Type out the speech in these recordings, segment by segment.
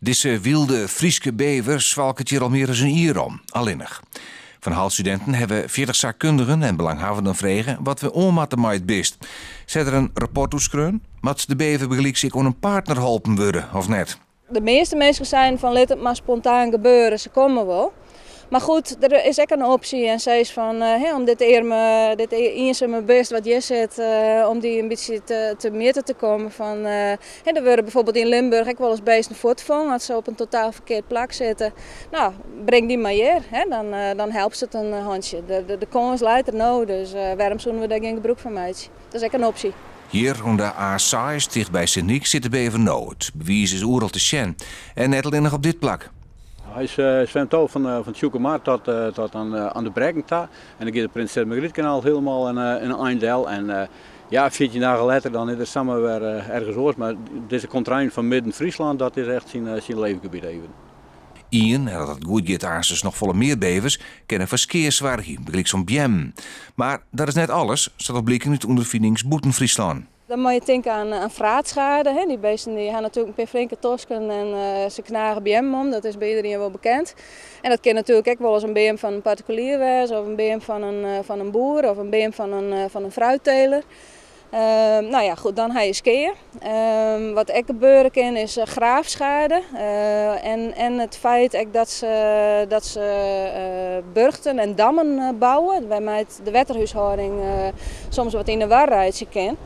Dizze wylde Fryske bever swalket hjir al mear as in jier om, allinnich. Fan HAL-studinten hawwe 40 saakkundigen en belanghawwenden frege wat we oan moatte mei it bist. Set der in rapport oer skreaun? Moat de bever bygelyks ek oan in partner holpen wurde, of net? De measte minsken seinen fan lit it mar spontaan gebeure, se komme wol. Mar goed, der is ek in opsje en se is fan uh, om dit earme, dit iensame bist wat hjir sit, uh, om dy in bytsje te mjitte te kommen. Fan, uh, der wurde bijvoorbeeld yn Limburch ek wolris bisten fuortfongen as se op in totaal ferkeard plak sitte. No, bring dy mar hjir, hè, dan helpt it in hantsje. De kâns leit der no, dus wêrom soene we dêr gjin gebrûk fan meitsje? Dat is ek in opsje. Hjir oan de A6, tichtby Sint Nyk, sit de bever no. It bewiis is oeral te sjen. En net allinnich op dit plak. Hy swimt ôf fan Tsjûkemar tot oan de Brekken ta. En dan giet it Prinses Margrietkanaal hielendal in ein del. En ja, 14 dagen letter dan is er samar wer ergens oars. Mar dizze kontrein fan midden Fryslân, dat is echt syn leefgebiet even. Ien, en as it goed giet aansens noch folle mear bevers, kinne foar skea soargje, bygelyks oan beammen. Mar dat is net alles, sa docht bliken út ûnderfinings bûten Fryslân. Dan moatte je tinke oan fraatschade. Hè. Dy bisten dy ha natuerlik in pear flinke tosken en se knage beammen om, dat is by iderien wol bekend. En dat kin natuerlik ek wolris in beam fan in partikulier wêze, of in beam fan in boer, of in beam fan in fruitteler. No ja, goed, dan ha je skea. Wat ek gebeure kin is graafschade. En it feit ek dat se burchten en dammen bouwe, wêrmei't de wetterhúshâlding soms wat yn de war reitsje kin.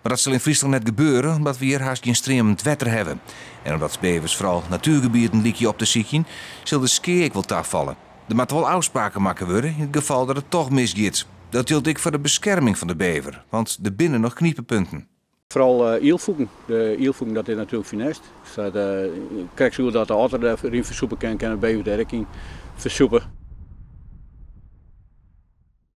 Mar dat sil yn Fryslân net gebeure, omdat we hjir hast gjin streamend wetter hawwe. En omdat bevers foaral natuergebieten lykje op te sykjen, sil de skea ek wol tafalle. Der moatte wol ôfspraken makke wurde yn it gefal dat it toch misgiet. Dat jildt ek foar de beskerming fan de bever, want der binne noch knipepunten. Foaral ielfûken. De ielfûken, dat is natuerlik funest. Dat, krekt sa dat de otter deryn fersûpe kin, kin de bever dêr ek yn fersûpe.